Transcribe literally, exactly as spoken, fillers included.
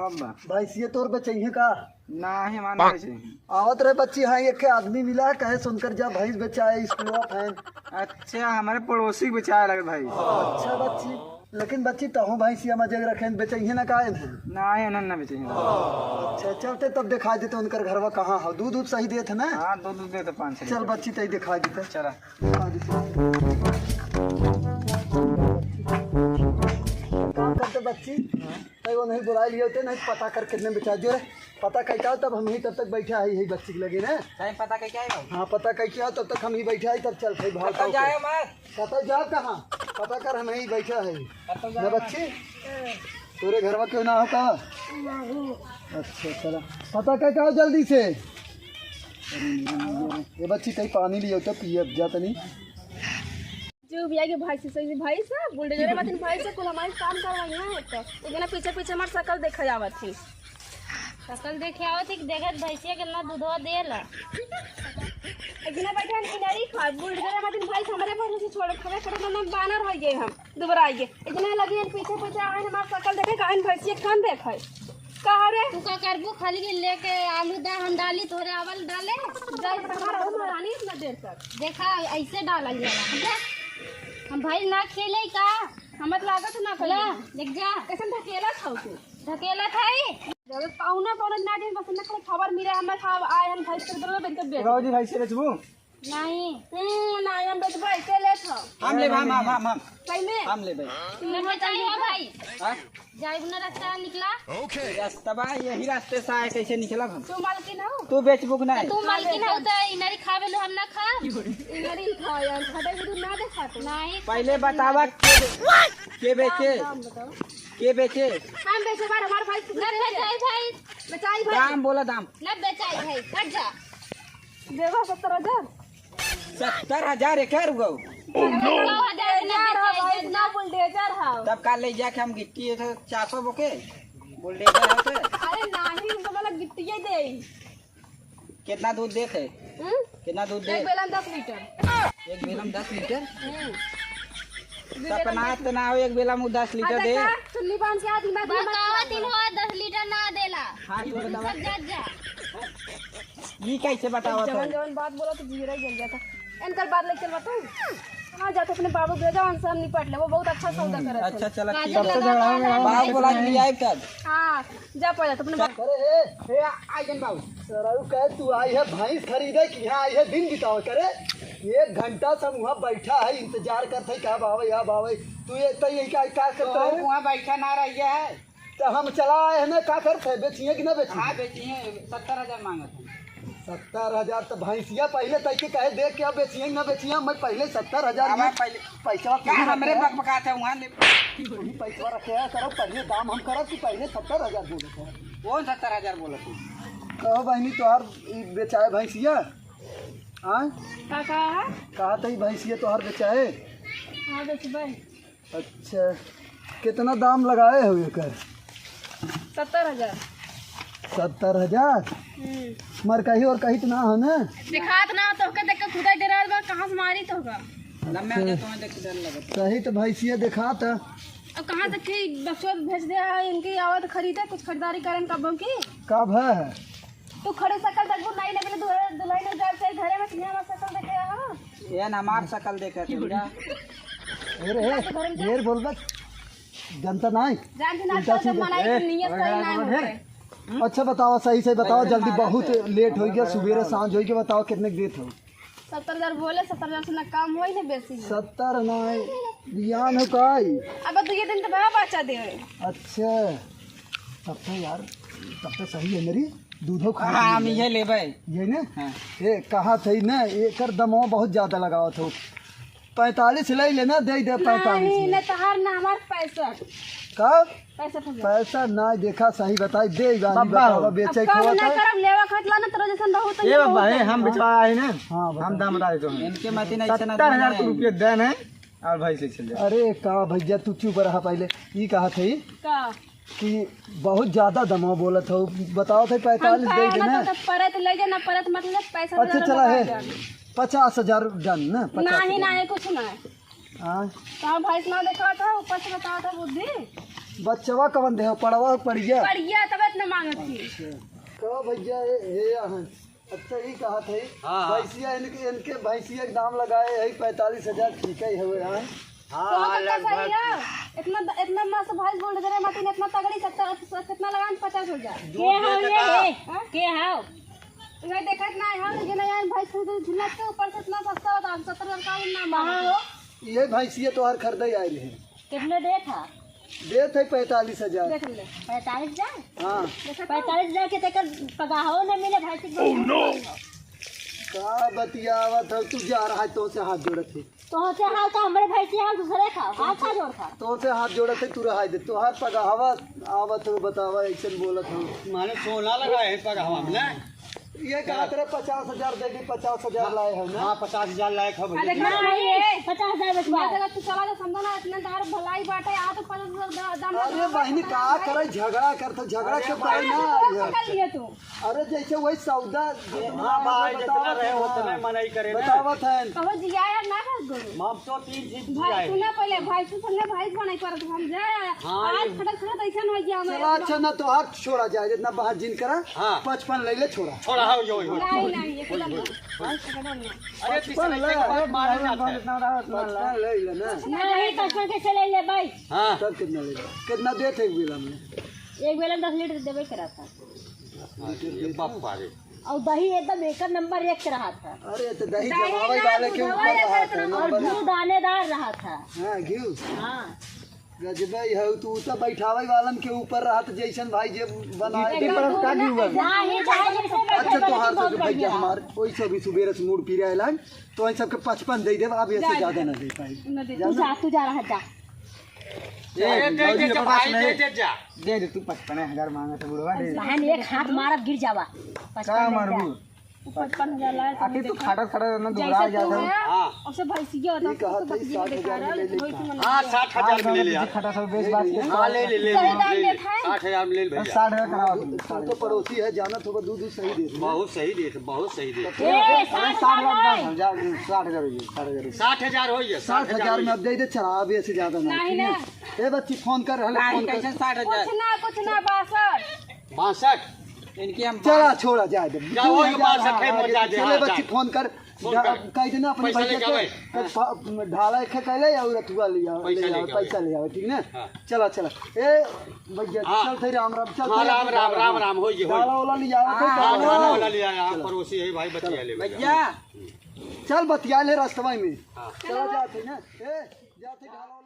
बाबा। भैंसिया तोर बेचइहे का? नाही, हमार ना बेचे। आवत रहे बच्ची, हाँ, एक आदमी मिला, कहे सुनकर जा भैंस बेचाए, स्कूलवा फैन। अच्छा, हमारे पड़ोसी के बेचाए लगे भाई। अच्छा बच्ची, लेकिन बच्ची तहूँ भैंसिया मजे रखे, बेचइहे ना का इन्हें? नाही, इन्हें ना बेचे। अच्छा, चलते तब दिखा देते उनकर घरवा कहाँ हो, दूध दूध सही देत है ना? हाँ, दूध दूध देते पाँच छः चल लीटर। बच्ची, तई दिखा देते। चला। दिखा देते। काम करते बच्ची। तई वो नहीं बुलाए लिए होते, नहीं पता कर कितने बेचाए जो रे। पता कई का, तब हम ही तब तक बैठा है यही बच्ची के लगे ना। टाइम पता कई क्या है बाबू? हाँ, पता कई क्या, तब तक हम ही बैठा है, तब चल भाई भाव कतौ जाए हमार? कतौ जाओ कहाँ? पता कर, हम ही बैठा है। कतौ ना जाए बच्ची, तोरे घर में क्यों ना हो का? अच्छा, चला। पता कई का, जल्दी से। ये बच्ची, कहीं पानी लियो तो पिए जा तनी। जो भैया के भाई से, सही भाई से, बुलडोजर मतिन भाई से कुल हमारे काम करवाई है तो। एक जना पीछे पीछे हमार शकल देखे आवत थी। शकल देखे आवत थी कि देखत भैंसिया के ना दूधवा देला। एक जना बैठे हम इनरी खा, बुलडोजर मतिन भाई से हमारे भरोसे छोड़, खड़े खड़े ना बानर हो गए हम, दुबरा आइए। एक जना लगे हम पीछे पीछे आए, हमार शकल देखे, काहे भैंसिया कान देखे। कहा रे? तू का करबू? खाली के लेके आलू दा, हम डाली, तोरे आवल डाले। जाए तुम्हारा हम रानी इतना देर तक। देखा, ऐसे डालल जाला। हम, हम भाई ना खेले का? हमत लागत ना ला, खेले। देख जा। कैसन ढकेला था तू? ढकेला था ही। जब पाहुना पाहुना ना दिन बस ना खाली खबर मिले, हम खा आए, हम भाई से बोलो, बिल्कुल बेच। बाबूजी, भाई से बेचबू? नहीं। हम्म, नहीं, हम बेचबे, के लेत हो? हम लेब, हम, हम, हम, हम। सही में? हम लेबे। तुम ना चाहिए भाई। हाँ? जाइब ना रास्ता निकला। रास्ता बा, यही रास्ते से आए, कैसे निकलब हम? तू मालकिन हो? तू बेचबू कि नहीं? तू मालकिन हो तो इनरी खावे लो, हम ना खाब। इनरी खा यार, खटे गुरु ना देखा तू। नहीं। पहले बतावा के, के बेचे? दाम, दाम बताओ। के बेचे? हम बेचे बार हमार भाई ना बेचाई भाई। बेचाई भाई। दाम बोला दाम। ना बेचाई भाई, हट जा। देबो सत्तर हजार। सत्तर हजार एकर गो। सौ हजार ना बुलडोजर बेचे, है, ना बुलडोजर है। तब का ले जाके हम गिट्टी है तो चार सौ बोके? बुलडोजर है तो? अरे नाही, हम तो मतलब गिट्टिए दे। कितना दूध देत है? हम्म? कितना दूध एक दे? बेलन दस लीटर। एक बेलन दस लीटर? हम्म। सपना तो ना हो, एक बेला में दस लीटर हाँ, दे। देखा, चुन्नी बांध के आदमी बात मत बतावा, कर। तीन हो, दस लीटर ना देला। हाँ, तू बतावा। सब जा, जा। ई कैसे बतावा जवन, था? जवन बात बोला तो जीरा ही जल जाता। इनकर बात लेके चल बताऊं? हाँ, जाते अपने बाबू भेजा, उनसे हम निपट ले, वो बहुत अच्छा सौदा करत अच्छा, हैं। चला, ठीक है। बाबू बोला के लिए आए तब। हाँ, जा पहले तो अपने बाबू। अरे, ए, ए, आ, आ गन बाबू। सरऊ कहे तू आई है भैंस खरीदे कि यहाँ आई है दिन बितावे करे? एक घंटा से हम वहाँ बैठा है, इंतजार करत है, कब आवे, कब आवे। तू ये, तो यही का, का करता तो है? वहाँ बैठा ना रहिए है। तो हम चला आए हैं ना, का करत है? बेचिए कि ना बेचिए? हाँ, बेचिए, सत्तर हजार मांगत हैं। सत्तर हजार तो भैंसिया पहले तय के कहे, देख के अब बेचिए कि ना बेचिए, मैं पहले सत्तर हजार अब में आप पहले पैसा क्या हमरे रखे हैं। बकबकात है, वहाँ ले। वही पैसा रखे हैं, करो, पहले दाम हम करब कि पहले सत्तर हजार बोलत है। कौन सत्तर हजार बोलत है? कहो बहनी, तोहार ई बेचाए भैंसिया? हाँ? का कहा है? कहा था ई भैंसिया तोहार बेचाए? हाँ, बेचबे। अच्छा, कितना दाम लगाए हो एकर? सत्तर हजार। सत्तर हजार? हम्म। मर कहीं और कहीं तो ना हो ना? दिखात ना, तोहके देख के खुदा डराल बा, कहाँ से मारी तोहका? लम्बे हो जा, तोहके देख के डर लगत। सही तो भैंसिया दिखात। अब कहाँ से के बक्सवा भेज दे है, इनकी आवत खरीदे, कुछ खरीदारी करन कब की? कब है? तू खड़ी सकल देखबू, नाई लगले दुल्हन, दुल्हन उजार से घरे में सिनेमा सकल देखे हो। ये ना हमार सकल देखे थे, जा। अरे, ढेर बोलबे, जनता नाई। जान के ना उल्टा चल, जब सीधा। मनाई ए, की नियत सही ना होते। अच्छा बताओ, सही से बताओ, जल्दी, बहुत लेट हो गया, सुबेरे सांझ हो गया, बताओ कितने के देत हो? सत्तर हजार बोले, सत्तर हजार से ना कम होई ना बेसी होई। सत्तर ना, बियान हो काई? अब दुइये दिन तो बा बच्चा दे। अच्छा, तब तो यार, तब तो सही है मेरी, दूधो खा हाँ, हम लेबे। इहे लेबे। ये ना? हाँ। ए, कहा थे ना, एकर दमवा बहुत ज्यादा लगावत हो। पैंतालीस ले लेना, दे दे पैंतालीस नहीं, में। ना तहार ना हमार पैसा। का? पैसा फंसा। पैसा ना देखा, सही बताई, दे गाली बाबा बतावा, हो। बेचे अब काम खोआ ना था। करब, लेवा खटला ना, तोरा जैसन बहुत ए है, बाबा, बहुत ए, है। हम बिचवा आए ना। हाँ, बता। हम दाम राय जो हैं। इनके मती नहीं सत्तर हजार रुपये देन है और भाई से चल जाए। अरे का भैया, तू चुप रहा पहले। ई कहा थे का? कि बहुत ज्यादा दमा बोलत हो, बताओ थे हम पैंतालीस दे कहे ना देना। तो, तो परत ले जा ना, परत मत ले, पैसा अच्छा, देना चला ना है। पचास हजार। पचास हजार डन ना, पचास हजार। नहीं, नहीं, कुछ नहीं। हाँ। तो हम भैंस ना देखा था, ऊपर से बतावा था बुद्धि। बच्चवा कवन देह, पड़वा पड़िया? पड़िया, तब इतना मांगत थी। अच्छा। कहो भैया, ए, ए, यहाँ। अच्छा, ई कहा थे, हाँ, हाँ। भैंसिया इनके, इनके भैंसिया के दाम लगाए है पैंतालीस हजार, ठीक है, हवे, हाँ। हाँ, तो हाँ, तो लगभग। सही है। इतना, इतना मस्त भैंस बोल दे रहे, मतिन इतना तगड़ी, सत्तर, कितना लगान, पचास हो जाए। दूध के दे हाव देता। ये? हाँ? के हाव? इधर देखत ना है, हम ये ना यार भैंस खरीदे, झिलक के ऊपर से इतना सस्ता होता, हम सत्तर हजार का भी ना मांगते। कहाँ हो? ये भैंसिया तोहार खरीदे आइल है। कितने देत हा? देत है पैंतालीस हजार। देख ले। पैंतालीस हजार? हाँ। देखा तो? पैंतालीस हजार के तेकर पगाहो न मिले, भाई, कितना का बतियावत हो, तू जा रहा है, तो से हाथ जोड़त है। तो से हाथ का हमरे भैंसी हाथ दूसरे का, हाथ का जोड़ का। तो से हाथ जोड़त है, तू रहा दे। तोहार पगाहवा आवत हो, बतावा, ऐसन बोलत हो। माने सोना लगाए है पगाहवा में ना? ये कहत रहे पचास हजार दे दी, पचास हजार लाए हो ना? हाँ, पचास हजार लायक है भैया। अरे, ना, ये पचास हजार बचवा। अरे, तू चला जा, समझा ना, इतना दार भलाई बाटे, आ तो पचास हजार दा-, दाम अरे बहिनी, का करे, झगड़ा करत हो, झगड़ा अरे के भाई, पाई ना तो आई है। पकड़ लिए तू। अरे, जैसे वही सौदा, जो तुम हाँ भाई, बतावत जितना रहे, हो, उतने हाँ। मनई करे ना। बतावत है। कहो जिया यार, ना कर दो। हम तो तीन चीज भाई, जिया है। सुना पहले, भाई, तू सुनले, भाई, फोन नहीं करत, हम जाए। हाँ, आज ये खड़ा, खड़ा, ऐसा नहीं किया, चला, हमें अच्छा, ना तो हाथ छोड़ा जाए, जितना बाहर जिन करा, हाँ। पचपन ले ले, छोड़ा। छोड़ा, हाँ, यो, यो। नहीं, नहीं, ये तो नहीं। अरे, पचपन ले, एक बार मारे जाते हैं। पचपन ले ले ना। नहीं, पचपन कैसे ले ले भाई? हाँ। तब कितना ले ले? कितना देत है एक बेला में? एक बेला में दस लीटर देबे करा था। हाँ, ये बाप रे। और दही एकदम एक नंबर एक के रहा था। अरे, तो दही दही जमावे का वाले के ऊपर रहा था, और नंबर। घी दानेदार रहा था। हाँ, घी। हाँ। गजबे हो तू, तो बैठावे वालन के ऊपर रहत जैसन भाई जे बनाए। एक बार का नहीं हुआ? ना, ये चाहे जैसे बैठे अच्छा, तो बैठे हार बहुत से भैया बढ़िया। हमार वही सब सुबेरे से मूड पी रहे लाइन, तो इन सबके पचपन दे देब, अब ऐसे जा, ज्यादा जा। ना दे पाई। ना दे। तू जा, तू जा रहा जा। ए, अरे, दे दे, अपने भाई, पास दे नहीं। दे, जा। दे दे, तू पचपन हजार मांगे तो बुढ़वा दे। बहन, एक हाथ मारब, गिर जावा। पचपन का नहीं मारबू? जा। पचपन हजार लाए, आखिर तू देखा। खाटा, खाटा ना जैसे दुबरा तू जाता है। हाँ। और सब भैंसिया होता ये है, कहा तो था, बकरी साठ हजार में बेकार ले ले। वही तो मन हाँ, साठ हजार में ले ले यार। खाटा सब बेच बात के। हाँ, ले ले, ले ले, सही दाम ले ले। देता है। साठ हजार में ले ले भैया। साठ हजार कराओ तुम। तू तो पड़ोसी है, जानत होगा, दूध, दूध सही दे। बहुत सही दे, बहुत सही दे। ए, साठ साठ हजार हजार। जा, साठ हजार हो गया, साठ हजार हो गया। साठ हजार हो गया, साठ हजार में अब दे दे, चला, अब ऐसे ज्यादा ना, नहीं ठीक है? ना। ए बच्ची, फोन कर, हेलो, भाई, फोन कर। कैसे साठ हजार? कुछ ना, कुछ ना, बासठ। बासठ? इनकी हम चला, बासठ छोड़ा, जाए दे। जा, हो, ये तीन हजार, बासठ है, हाँ, मजा आ जाए, चले हाँ, बच्ची, जा। फोन कर। फोन जा, कर। कह देना अपने पैसा भैया लेके के, आवे। प-, प-, ढाला एक ठे ले और रथुआ ले आओ, पैसा ले आओ, लेके आवे। पैसा ले आवे, ठीक ना? हाँ। चला, चला। ए, भैया, हाँ। चल थे, राम, राम, चल हाँ, थे, राम, राम, राम, राम, हो ये, हो ये। ढाला वाला ले आओ, हाँ, कोई हाँ, ढाला ढाला वाला। वाला ले आया, हाँ, चला। पड़ोसी है भाई, बतिया चला। ले, भैया। भैया। चल, बतिया ले, रास्ता में। हाँ। चला, जाते ना। ए, जाते ढाला वाला।